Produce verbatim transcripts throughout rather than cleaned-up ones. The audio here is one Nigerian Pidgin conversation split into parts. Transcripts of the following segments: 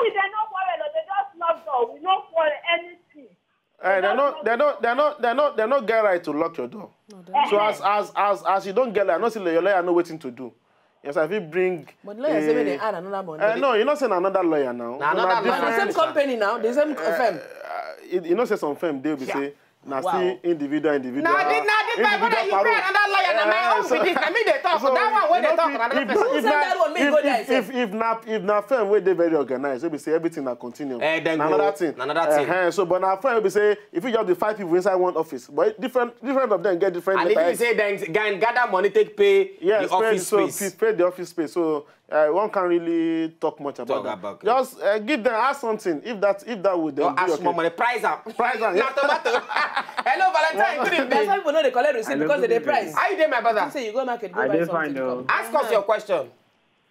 We dey no quarrel, they just lock door. We no quarrel anything. Eh, they no, they no, they no, they no, they no get right to lock your door. So as as as as you don't get right, I know say your lawyer know wetin to do. Yes, I fit bring. But lawyer say make dem add another money. Uh, no, you know say na another lawyer now. Na another Na the lawyer. Same company now, the same firm. Uh, you, you know say some firm dey be say na Wow. still individual individual. Na the na the my brother you pay another lawyer na my own be this na me dey talk that one wey dey talk na another person. Who send that one? Me go there, If if if na if na firm wey dey very organized, wey be say everything na continue. Eh, then Na go- another thing. na another thing. Eh, so but na firm wey be say if you just be five people inside one office, but different different of them get different. And if you types. Say then then gather money take pay Yes, the pay, office so space. Pay, pay the office space. So uh, one can't really talk much about Talk that. about it. Just uh, give them ask something. If that if that would Don't then be ask okay. More money, price am. Price am, Na yeah. tomato. Hello, Valentine. Good That's evening. Why people know they collect receipt Hello, because they good dey price. How you doing, my brother? Say you go market, go I buy dey something. Fine though. Come. Ask us your question.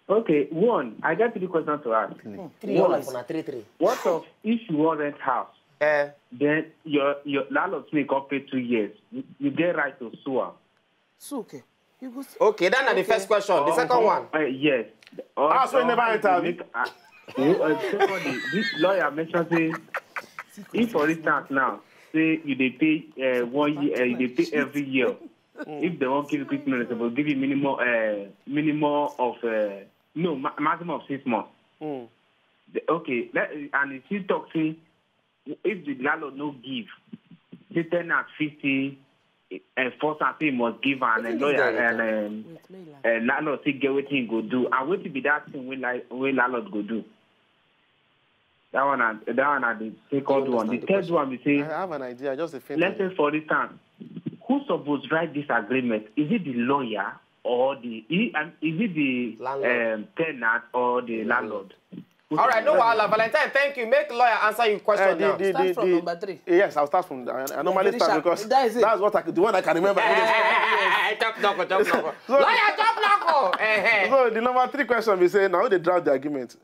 Okay, one, I got three questions to ask. Three all of una three three. What of if you want rent house, Eh. Then your your landlord say come pay two years, you, you get right to sue am. Sue, okay. You go sue. Okay, that's not the first question. The second one. Uh, yes. Ah, so you never enter, abi? Make, uh, uh, secondly, this lawyer mentioned say if for instance now say you dey pay uh, one year, uh, you dey pay every year. If they won't give you quick notice, they will give you minimum uh, minimum of uh, no ma- maximum of six months. Mm. The- okay, let, and he still talk say if the landlord no give, the tenant fit still enforce am say he must give am and Wetin lawyer this guy dey and um, Wait, make you laugh. uh, landlord still get wetin he go do and wetin be that thing wey like wey landlord go do. That one na that one na the second one. The third one be I say have an idea. I just a faint. Let's say for instance, who suppose write this agreement? Is it the lawyer or the he- um, is it the Landlord. Um, tenant or the landlord? Who All right, no suppose- wahala. Valentine, thank you. Make lawyer answer your question Uh, the, now. the, Start the, from the, number three. Yes, I'll start from. I, I normally Finish start up. Because That is it. That's what I, the one I can remember. Chop knock, chop knock. Lawyer, chop knock. Eh, eh. So the number three question we say now they draft the agreement.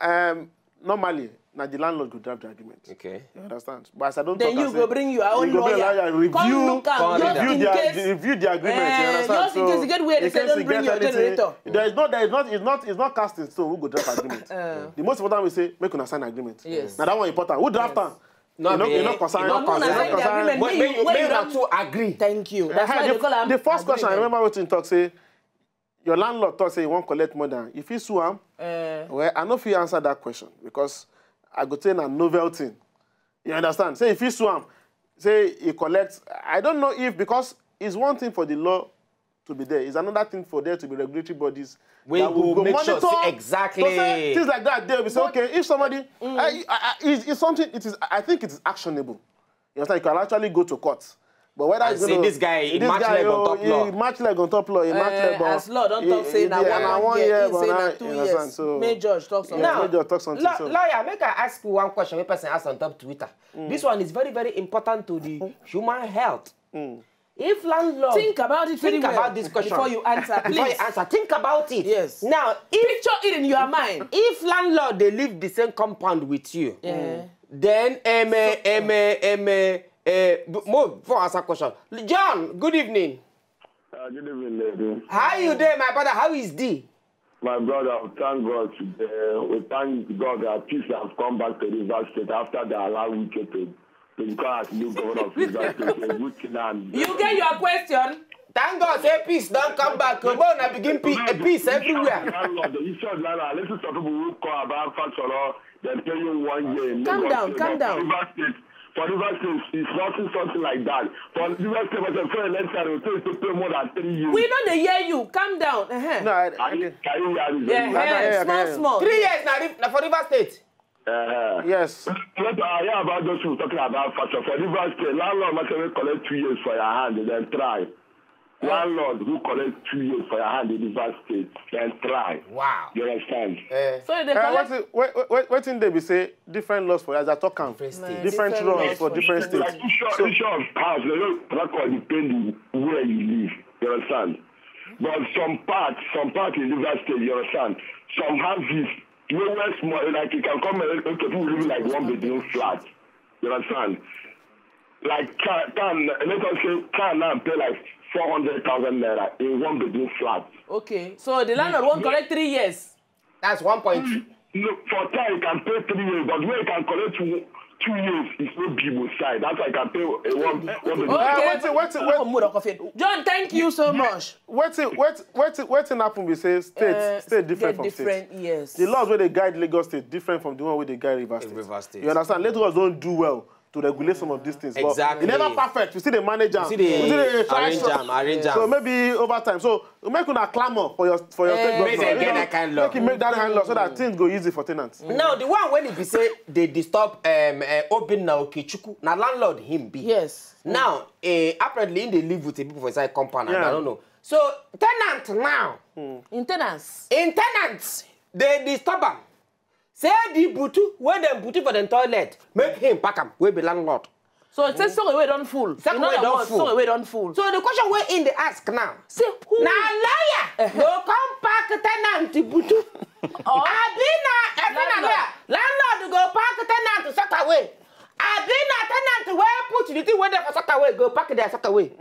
Um, normally, now the landlord go draft the agreement. Okay. You understand? But as I don't Then talk, you I go say, bring your own you go bring lawyer. lawyer, review, Come look am, just review in the, case. review the agreement. Eh, You understand? just in case you get where they in say case don't you bring get your anything, generator. There is no, there is not, it's not, it's not casting stone who go draft agreement. Uh. The most important we say make una sign agreement. Yes. Now that one important. Who draft am? No, You know, be- you know, concern. you know, Una sign the concern. Agreement, But me, make you when make you una don- two agree. Thank you. That's why the, they call am the first question I agreement. Remember what you talk say. Your landlord talk say you wan collect more than. If you sue am, Uh, well, I no fit answer that question because I go say na novel thing. You understand? Say if you sue am, say he collect. I don't know if because it's one thing for the law to be there, it's another thing for there to be regulatory bodies We that go will make sure monitor. Say exactly. So say things like that. They will say, okay, if somebody, I, I, I, it's, it's something. It is. I think it is actionable. You understand? You can actually go to court. But whether And it's say gonna- this guy, he this match guy, leg on oh, top law. He match leg on top law. He match Eh, leg, but as law don he- talk say he- na yeah, one na one one year, year, he but say na- na you two understand? years. So, May judge talk something. yeah, Now, May judge talk something. Law- So. Lawyer, make I ask you one question. Wey person ask on top Twitter. This one is very, very important to the human health. If landlord Think about it very think well about this question before you answer, please. Before you answer, think about it. Yes. Now, if Picture it in your mind. If landlord they live the same compound with you, Yeah. then um, uh, um, uh, um, uh, uh, b- more for answer question. John, good evening. Uh, good evening, lady. How you there, my brother? How is the? My brother, we thank God today. We thank God that peace has come back to Rivers State after they allow Wike to, to become as new governor of Rivers State. A good thing and You get your question. Thank God say peace don't come back. Come on, I begin peace, peace everywhere. Landlord, the issue of landlord, listen to people who call about facts or all, they tell you one year. in Calm Lagos down, State. calm But down. Rivers State, for Rivers State, it's nothing something like that. For Rivers State, for the first election, it will take to pay more than three years. We no dey hear you. Calm down. Uh-huh. No, I, I, Can you, can you hear me? Yeah, very well? eh, yeah, small, yeah. Small. Three years now, Rif- na for Rivers State. Uh-huh. Yes. Let I hear about those people talking about fashion. For Rivers State, landlord must have collect two years for your hand and then try. Landlord who collect two years for your hand in Rivers State, then try. Wow. You understand? Eh, So they Uh, collect. what, is, what, what, what thing they be say different laws for as I talk am. Different state. Different Different laws laws for for different different states. Like issue, So- issue of house, they don't record depending where you live. You understand? But some parts, some parts in Rivers State, you understand? Some houses, nowhere small, like you can come and okay, people living like one bedroom flat. You understand? Like can, can let us say can now pay like four hundred thousand naira in one bedroom flat. Okay, so the landlord won't collect three years. That's one point two. No, for time you can pay three years, but where you can collect two, two years is no be both side. That's why you can pay a one. one Okay. Wetin, wetin, wetin? John, thank you so much. Wetin, wetin, wetin, wetin happen be say state, uh, state different from different, state. Yes. The laws wey dey guide Lagos State different from the one wey dey guide Rivers State. Rivers State. You understand? Lagos don do well to regulate some of these things. Exactly. But e never perfect. We still dey manage am. We still dey arrange am, arrange am. So maybe over time. So make una clamor for your for your state government. Make dem get that kind of law. Make e make that kind of law so that things go easy for tenants. Now the one wey e be say dey disturb um, uh, Obinna Okechukwu na landlord him be. Yes. Now uh, apparently he dey live with the people for inside compound. Yeah. I don't know. So tenant now. Hmm. In tenants. In tenants dey disturb am. Say the butu wey dem butu for dem toilet make him pack am wey be landlord. So say sock away don full. Sock away don full. Sock away don full. So the question wey in dey ask now. Say who? Na lawyer go come pack tenant butu. Abi na abi na lawyer. Landlord go pack tenant sock away. Abi na tenant wey put the thing wey dey for sock away go pack their sock away.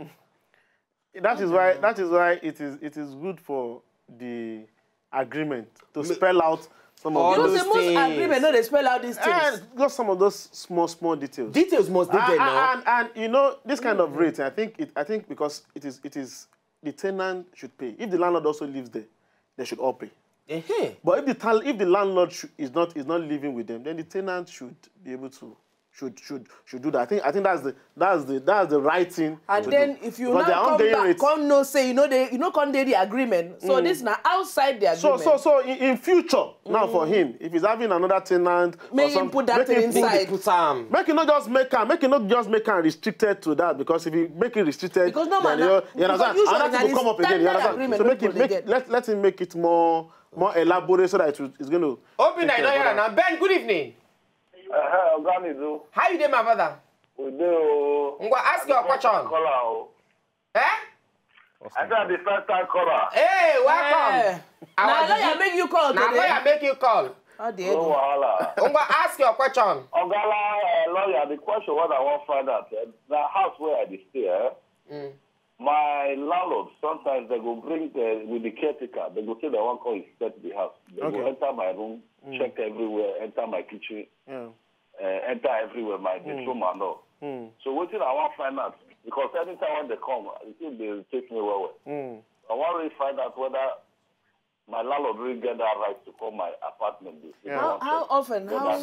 That is why that is why it is it is good for the agreement to spell out some of those things. Most agreement no dey spell out these things. Eh, just some of those small small details. Details must be there now. And, and you know this kind of rate, I think it I think because it is it is the tenant should pay. If the landlord also lives there, they should all pay. But if the if the landlord is not is not living with them, then the tenant should be able to should should should do that. I think I think that's the that's the that's the right thing. And then if you now come back, come no say you know they you know come dey the agreement. So this na outside the agreement. So so so in, in future now for him, if he's having another tenant, make him put that thing inside. Put am. Make him not just make am. Make him not just make am restricted to that because if he make it restricted, because no man, you understand. Another thing will come up again. You understand. So make it make let let him make it more more elaborate so that it will, it's going to. Open that door now. Ben, good evening. Uh, Oga Mizu. How you dey, my brother? We dey o. Ngwa, ask your question. Caller o. Eh? I say I be first time caller. Hey, welcome. Hey. Na lawyer make you call today. Na lawyer make you call. No wahala. Ngwa, ask your question. Oga uh, lawyer, the question what I wan find out, eh, na house where I dey stay, eh? Mm. My landlord sometimes they go bring uh, with the caretaker. They go say they wan come inspect the house. They okay. go enter my room, mm. check everywhere, enter my kitchen, yeah. uh, enter everywhere, my mm. bedroom and all. Mm. So wetin I wan find out because anytime when they come, I think they take me well well. Mm. I wan really find out whether my landlord really get that right to come my apartment. Yeah. How, how often? How?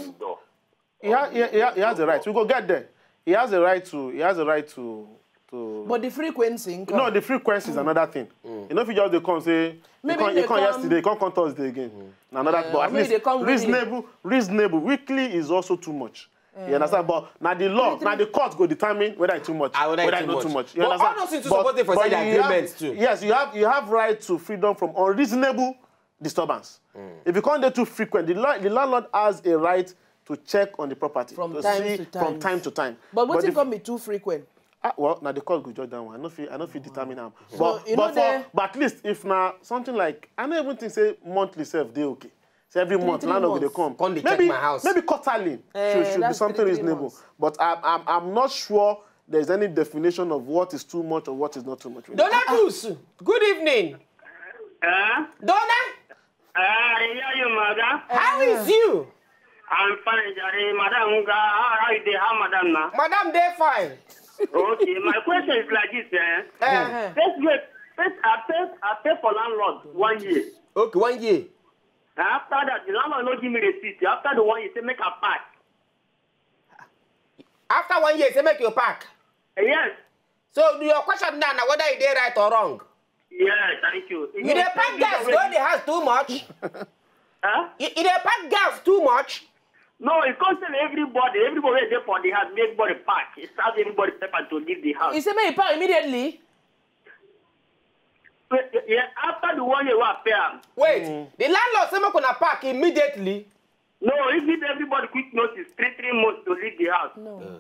He, ha he, ha he has the right. We go get there. He has the right to. He has the right to. to. But the frequency. No, the frequency is mm. another thing. Mm. You know, if you just dey come say, maybe you come, you come yesterday, you come come Thursday again. Mm. Another, uh, but at least reasonable, reasonable. Weekly is also too much. You understand? But now the law, now the court go determine whether it's too much, ah, whether it's not too much. You understand? But all those things suppose dey for the agreement too. Yes, you have you have right to freedom from unreasonable disturbance. Mm. If you come dey too frequent, the, the landlord has a right to check on the property from to time see to time. From time to time. But wetin come be too frequent? Ah, well, now the court go judge that one. I no fit, I no fit determine am. So, but, but, for, but at least if na something like I no even think say monthly sef dey okay. So every month, landlord go dey come. Come dey check my house. Maybe quarterly should, should be something reasonable. But I'm, I'm, I'm not sure there's any definition of what is too much or what is not too much. Donatus, good evening. Eh? Dona? Eh, I hear you, madam. How is you? I'm fine, Jare. Madam, how are you? How madam now? Madam, dey fine. Okay, my question is like this, eh? Uh-huh. First, wait, first, I pay, I pay for landlord one year. Okay, one year. After that, the landlord no give me receipt. After the one year, say make I pack. After one year, say make you pack. Uh, yes. So your question now, now whether e dey right or wrong? Yeah, thank you. You, you know, dey pack gas go the house too much? Huh? You, you dey pack gas too much? No, e come say everybody, everybody wey dey for the house, make everybody pack. E start everybody paper to leave the house. He say make you pack immediately. Yeah, after the one year wey I pay am. Wait, mm. The landlord say make una pack immediately. No, he give everybody quick notice, three three months to leave the house. No.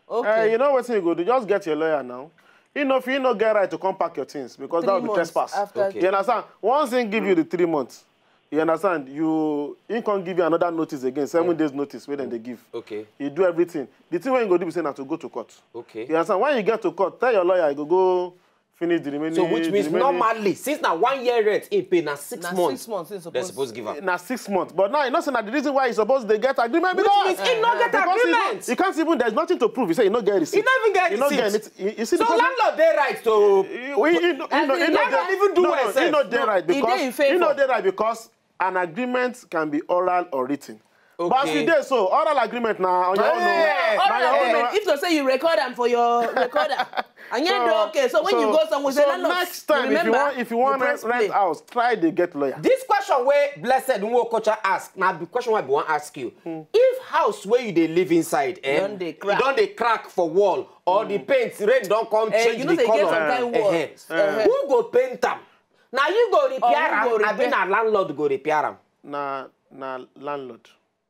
Uh. Okay. Uh, you know what you go do? Just get your lawyer now. You know, if you no get right to come pack your things because three that would be trespass. After okay. You understand? Once he give you the three months, you understand? You he can give you another notice again, seven yeah. days notice when mm. they give. Okay. You do everything. The thing when you go do is say now to go to court. Okay. You understand? When you get to court, tell your lawyer you go go finish the remaining. So which the means remaining- normally, since na one year rent im pay, na six Na months. six months im They suppose- suppose give am. Na six months, but now you know say na the reason why you suppose dey get agreement. Which because- means im no get because you, agreement. you can't even. There's nothing to prove. You say you no get receipt. You no even get You no get receipt. it. You, you see So the problem? Landlord dey right to. He, he, he, no, he, no, As he, in, no, landlord dey- even do no, well no, sef. he no dey right No, he because dey in favor. he no dey right because an agreement can be oral or written. But as Okay. we dey so, oral agreement na on your own. Yeah. O. Na your own. Oral agreement, O. if to say you record am for your recorder, and you do okay. So when you go somewhere, say so landlord, next time, if you remember, want, if you want press rent, rent play. House, try dey get lawyer. This question wey Blessed Nwokocha ask na the question wey I be wan ask you. If house wey you dey live inside, eh, Don dey e crack. don dey crack for wall or the paint rain don come Eh, change you know the say e get color, some kind wall. eh, Eh. who go paint am? Na you go repair Or who go am, abi repair? Na landlord go repair am? Na na landlord.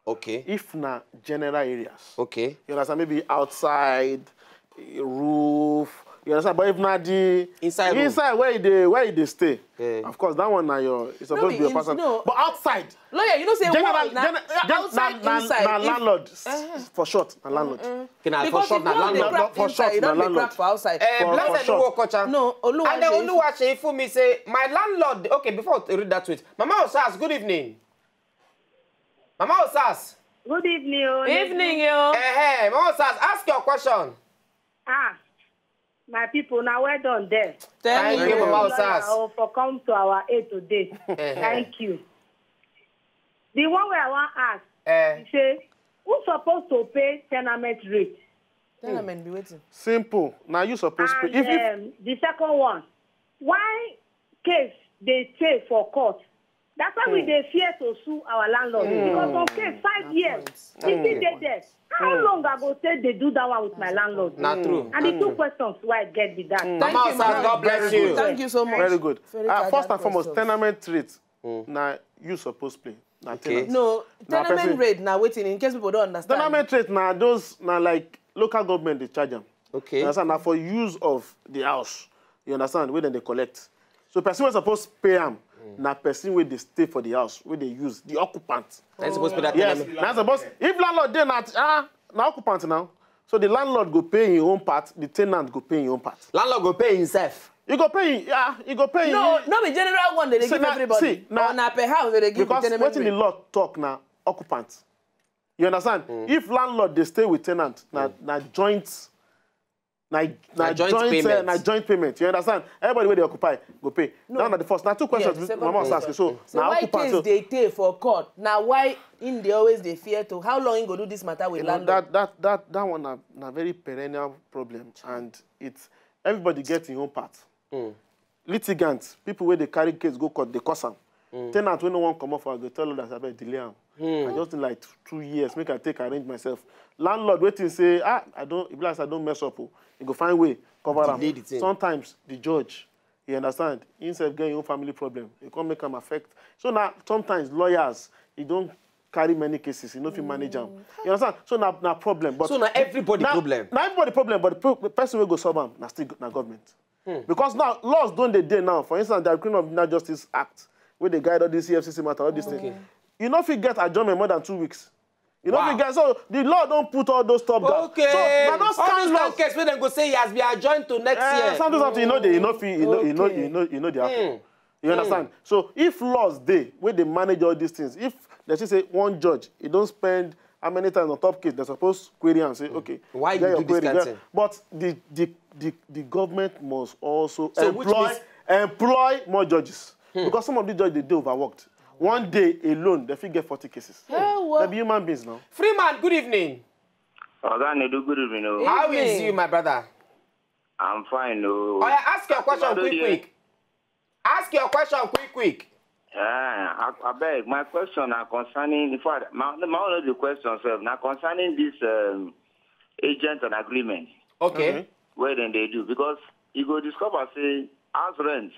Okay. If na general areas, Okay. You understand? Maybe outside, eh, roof. You understand? But if na the Inside room. inside where you dey where you dey stay, Yeah. of course that one na your it's supposed be to be your in- person. no. But outside, Lawyer, you know say general, wall na gen- gen- outside na, na, inside. na If- landlord Eh. for short, na landlord. Can I for Because short if na wall dey landlord? Crack For inside, short, e na don dey landlord. Crack for outside. Eh, For- Blessed for short. Nwokocha. No, Oluwa And then Seyi. Oluwa Seyi Fumi say, my landlord. Okay, before we read that tweet, Mama Osas, good evening. Mama Osas. Good evening, o. Evening, yo. Eh, eh, Mama Osas, ask your question. Ah, my people, now well done there. Thank Thank you. you, Mama Lawyer, Osas. o, for come to our aid today. Eh, eh. Thank you. The one where I want ask, Eh, you say, who supposed to pay tenement rate? Tenement be waiting. Simple. Now you supposed to And pay. If, if um, the second one, why case they stay for court? That's why we dey fear to sue our landlord because some case five years, if he dey there, how long I go take dey do that one with my landlord? Na true. And the two questions why I get be that. Thank Mama you, Osas, Mama. God bless you. Thank you so much. Very good. Very Uh, first casual and foremost, questions. Tenement rate. Na you supposed to pay. Na Okay. tenant. No, Na tenement person- rate na waiting in case people don't understand. Tenement rate na those na like local government dey charge am. Okay. You understand? Na for use of the house. You understand? Where then they collect. So person wey suppose pay am na person wey dey stay for the house, wey dey use the occupant. Na suppose pay that Yes, tenant. na suppose if landlord dey na ah na occupant now. So the landlord go pay him own part, the tenant go pay him own part. Landlord go pay himself. You go pay him, yeah, you go pay him. No, no be general one they dey See, give na- everybody. see, na- Or na per house they dey give Because the tenant wetin the rate. Law talk na occupant. You understand? If landlord dey stay with tenant, na na joint. Na, na joint joint, payment. Uh, na joint payment. You understand? Everybody wey dey occupy go pay. No. Now na the first. Na two questions Yeah, the second Mama was question. asking. So, So na why occupant. case So, dey tey for court? Na why him dey always dey fear to? How long him go do this matter with you know, landlord? that that that that one na, na very perennial problem, and it's everybody get his own part. Litigants, people wey dey carry case go court, dey cause am. Tenant wey no wan comot for house go tell others abeg delay am. I just need like two years make I take arrange myself. Landlord wetin say ah I don e be like say I don mess up o. E go find way cover am. Delay the thing. Sometimes the judge, you understand, himself get him own family problem. E come make am affect. So na sometimes lawyers e don carry many cases, e no fit manage am. You understand? So na na problem. But So na everybody na, problem. Na everybody problem, but the pro- the person wey go solve am na still na government. Because now laws don dey dey now. For instance, the Criminal Justice Act wey dey guide all this E F C C matter, all these things. You no fit get adjournment more than two weeks. You no Wow. fit get so the law don put all those stop down. Okay. So na those All kind those laws. Kind case wey dem go say he has been adjourned to next Eh, year. Something something you know dey you know fit you know you know Okay. you know you know dey happen. You understand? So if laws dey wey dey manage all these things, if they say say one judge e don spend how many times on top case, they suppose query am say okay. Why you get do your this query, kind get- thing? But the the the the government must also So which employ means- employ more judges because some of these judges dey dey overworked. One day alone, they fit get forty cases. Hey, what? They be human beings now. Freeman, good evening. Oga Nedu, good evening. Oh. How is Evening. You, my brother? I'm fine. Oh. Oya, ask your question Hello, quick, dear. Quick. Ask your question quick, quick. Yeah, I, I beg. My question now concerning, in fact, my, my own of the question sef, now concerning this um, agent and agreement Okay. where then they do because you go discover say house rent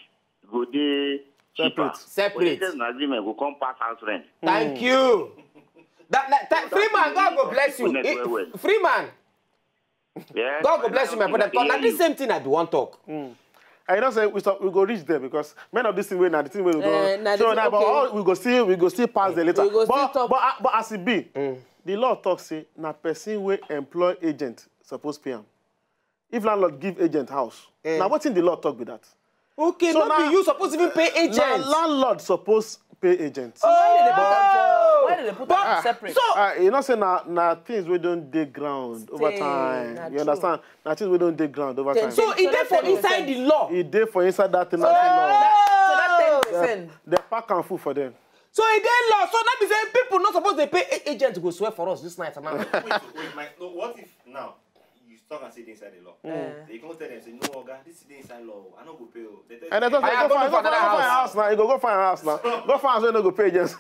go dey cheaper. Separate. Separate. But agent and agreement go come pass house rent. Thank you. That, that, that, Freeman, God go bless you. Connect well, well. Freeman, Yeah. God go bless you, my brother. Because na this same thing I be wan talk. I know say we stop, we go reach there because many of this thing wey na the thing wey we go. Eh, na the So thing- now, but okay. all, we go see, we go see pass the later. We go but, still talk. But, uh, but as it be, the law talk say na person wey employ agent suppose pay am. if landlord give agent house, Eh. na wetin the law talk be that. Okay, So no be na- you suppose even pay Na agent. Landlord suppose pay agent. So why did they put am for? Why did they put But- am separate? So Ah, you know say na na things wey don dey ground over Stay, time. na You true. Understand? Na things wey don dey ground over time. So e dey for inside the law. E dey for inside that tenancy So law. that, so that ten percent. Dem pack am full for them. So e dey law. So that be say people no suppose dey pay a- agent go swear for us this night now. Wait, wait, my, no, what if now you talk and say dey inside the law? Eh. They come tell them say no, oga, this is dey inside law. I no go pay o. They tell And I you, thought, I go go find, look go for find, another go find house. House now. You go go find house now. Go find house wey no go pay agents.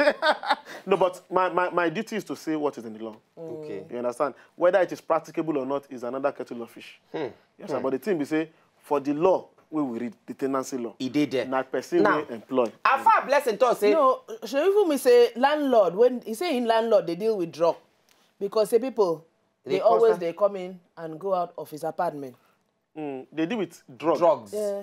No, but my, my, my duty is to say what is in the law. Okay. You understand? Whether it is practicable or not is another kettle of fish. You understand? But the thing be say, for the law wey we read, the tenancy law, E dey there. Na person Now, wey employ. Afar Blessing talk say No, Seyifu mi say landlord, when he say in landlord, they deal with drug. Because say people, They they always constant- they come in and go out of his apartment. Mm, they deal with drug. drugs. Yeah.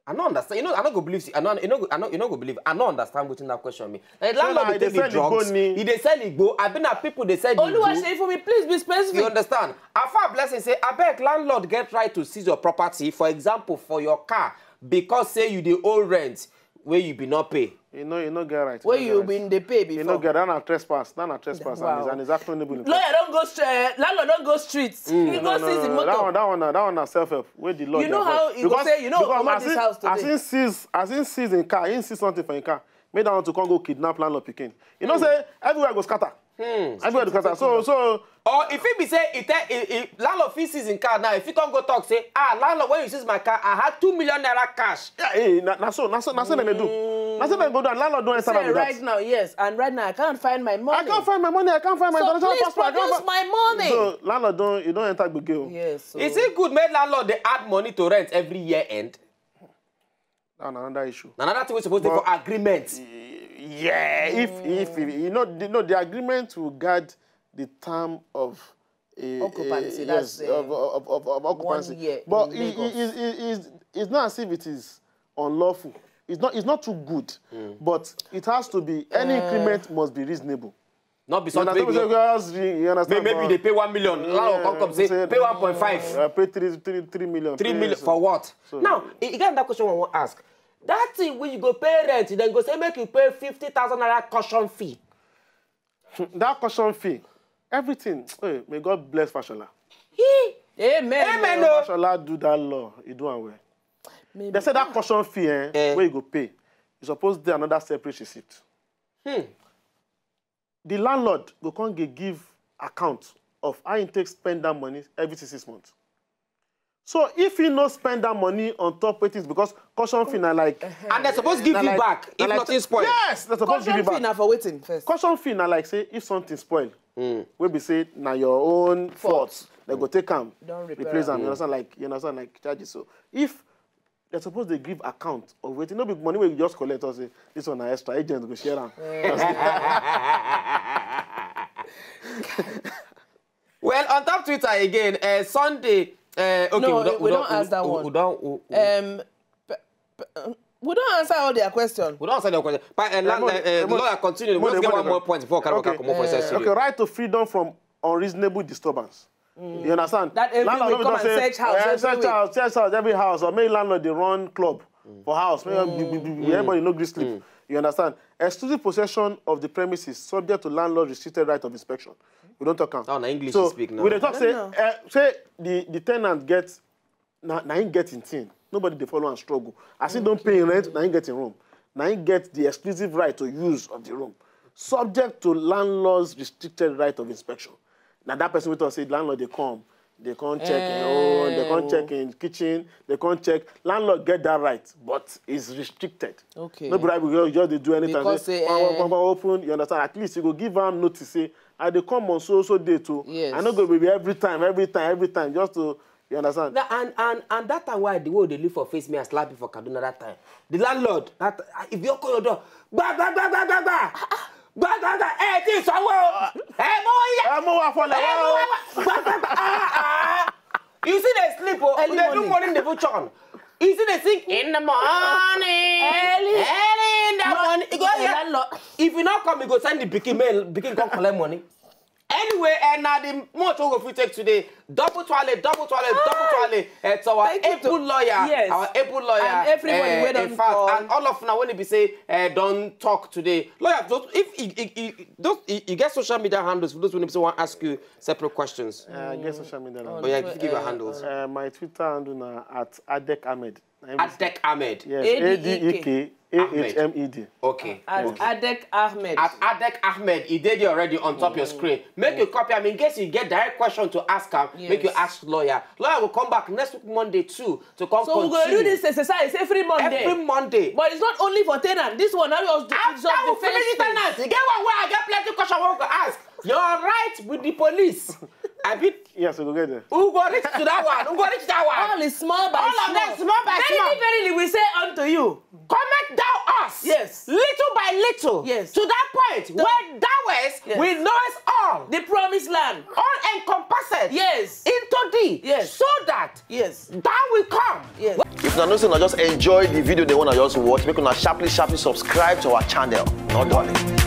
I no understand. You know, I no go believe. I no, you know, I no, you no go believe. I no understand wetin that question mean. Like So landlord na dey they take the sell drugs. Igbo ni- He dey sell igbo. Abi na people dey sell the Oluwa igbo. Seyifu mi, please be You specific. Understand? Afar Blessing say, abeg, landlord get right to seize your property. For example, for your car, because say you dey owe rent wey you be not pay. You know, you no get right. Where no you get right. been dey pay You before? No get that. Na trespass. That na trespass. Wow. And it's an exactly Lawyer don go straight. Landlord don go street. He No, go no, seize the no, no. motor. That one, that one, na- that one na self help. Where the law You dey know avoid. how you go Because- say you no go because comot as this he- house As today. He seize, as he seize in car, he seize something for in car. Make that one to come go kidnap landlord pikin. You know say everywhere go scatter. Everywhere go scatter. So so Or if he be say, he tell, he, he, landlord fit seize in car now. If he come go talk say, ah, landlord, when you seize my car, I had two million naira cash. Yeah, eh, na, na so, na so, na so dem dey do. Na so dem go do. And landlord don enter Say am with right that. Now, yes, and right now I can't find my money. I can't find my money. I can't find my So international please passport. I can't produce find- my money. So landlord don, you don enter gbege o. Yes. So. Is it good make landlord dey add money to rent every year end? That's another issue. Na another thing wey suppose dey But- for agreement. Yeah, if if you know, the, no, the agreement will guard the term of a, Occupancy, a- that's, yes, uh, of, of, of, of occupancy. year But in it, Lagos. It, it, it, it's not as if it is unlawful. It's not. It's not too good, but it has to be. Any increment must be reasonable. Not be You understand? something wey Because you maybe understand? Maybe you dey pay one million. Landlord come come say pay one point five. Uh, pay three, three, three million. Three pay million so- for what? So- Now, e e get another question I wan ask. That thing wey you go pay rent, dem go say make you pay fifty thousand naira caution fee. That caution fee, everything. Hey, may God bless Fashola. Amen. Amen, Oh. oh. Fashola do that law. He do am well. Maybe. They say that caution fee, eh, Eh. Where you go pay, you suppose dey another separate receipt. Hmm. The landlord go come dey give account of how he take spend that money every six six months. So if he no spend that money on top wetin, because caution fee na like And dem suppose give na you like- back na if like- nothing spoil. Yes, dem suppose give Caution you fee back. Na for waiting first. Caution fee na like say if something spoil, Mm. wey be say na your own fault, dem go take am, Don repair replace am. am. You understand? Like you understand? Like charges. So if dem suppose dey give account of wetin, no be money wey you just collect or say this one na extra, agent go share am. Well, on top Twitter again, uh, Sunday. Uh, okay, No, we don't, we we don't ask that we, one. We don't. We, Um, p- p- um, we don't answer all their question. we don't answer the question. But uh, Eh, land, mo- uh, eh, mo- lawyer, continue. mo- Let's get mo- one more point before Carol Okay. can come up for Eh, session. Okay, right to freedom from unreasonable disturbance. You understand? That every Landlord week no come just and say, search house eh, every search week. House, search house every house, or make landlord dey run club for house. Make everybody no gree sleep. You understand? Exclusive possession of the premises subject to landlord restricted right of inspection. We don talk am. Oh, na English So you speak now. We dey talk I say, don't know. eh, say the the tenant get na na him get him thing. Nobody dey follow am struggle. As he don pay him rent, na him get him room. Na him get the exclusive right to use of the room, subject to landlord's restricted right of inspection. Na that person wey talk say landlord dey come, dey come check him own, dey come check him kitchen, dey come check. Landlord get that right, but it's restricted. Okay. No be right, we just just dey do anything. Because Say, say, "Wan- wan- eh, wan- wan open," you understand? At least you go give am notice say, "I dey come on so so date o." Yes. I no go be every time, every time, every time, just to, you understand? Na, and and and that time why the way they live for face me and slap me for Kaduna that time. The landlord, that, if you call your door, gba gba gba gba gba gba gba gba gba, eh, this one, eh, mo ya, Ẹ mú wa fọlẹ̀ eh, wá mo o. wa, gba gba gba, ah, ah. You see they sleep, oh, Early they do morning. Morning, they do chant. You see they sing in the morning, Early. early in the morning. You go Eh, here. landlord. If you not come, you go send the pikin, man, pikin come collect money. Anyway, and now the much we go fit take today. Double twale, double twale, double twale. Eh, to our Thank you to- able lawyer, Yes. our able lawyer, And everybody eh, wey don in fact, call. And all of now when it be say, uh, don't talk today. Lawyer, those, if you, you, you, those, you, you get social media handles for those when say want ask you separate questions. Uh, I get social media. Oh yeah, give your handles. Uh, my Twitter handle na at Adek Ahmed. Adek Ahmed. Yes, A D E K. A D E K A H M E D. Okay. At Adek Ahmed. At Adek Ahmed, he did already on top your screen. Make you copy him in case you get direct question to ask him. Make you Yes. Ask lawyer. Lawyer will come back next week Monday too to come So we continue. go do this exercise every Monday. Every Monday. But it's not only for tenant. This one now we also After we finish the tenant, you get one where I get plenty question we go ask. Your right with the police. I be Yes, we go get there. Who go reach to that one? Who go reach that one? All is small by All small. Of them small by Verily, small. Verily, we say unto you. Comment thou us. Yes. Little by little. Yes. To that point where thou us Yes. will know us all. The promised land. All encompassed. Yes. Into thee. Yes. So that Yes. thou will come. Yes. If una know say una just enjoy the video they wanna just watch, make una sharply sharply subscribe to our channel. Not done.